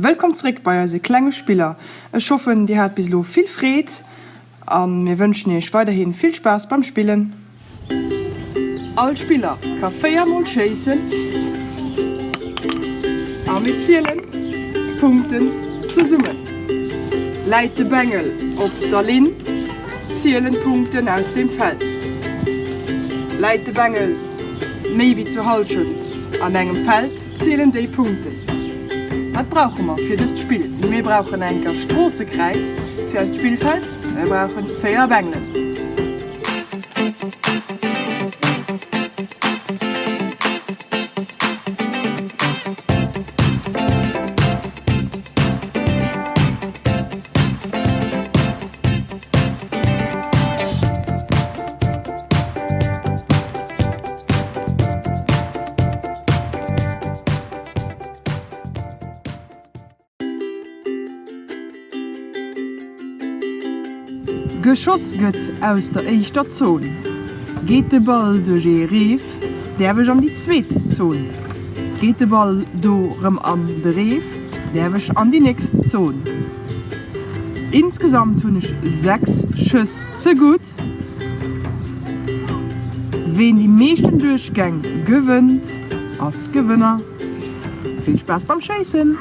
Wëllkomm zréck bei eise klenge Spiller. Ech hoffen dir hat bis elo vill Freed a mir wënschen iech weiderhin vill Spaass beim Spillen. All Spiller ka 4 mol schéissen a mir zielen d'Punkten zesummen. Läit de Bengel op der Linn, zielen d'Punkten aus dem Feld. Läit de Bengel méi wéi zur Hallschent an engem Feld, zielen déi Punkten. Wat brauche mer fir dëst Spill? Mir brauchen enker Stroossekräid fir eist Spillfeld. Mir brauchen 4 Bengelen. Geschoss gëtt aus der éischter Zon. Geet de Ball duerch ee Reef, däerf ech an déi zweet Zon. Geet de Ball do rëm an de Reef, däerf ech an déi nächst Zon. Insgesamt hunn ech 6 Schëss zegutt. Ween déi meeschten Duerchgäng gewënnt, ass Gewënner. Vill Spaass beim Schéissen!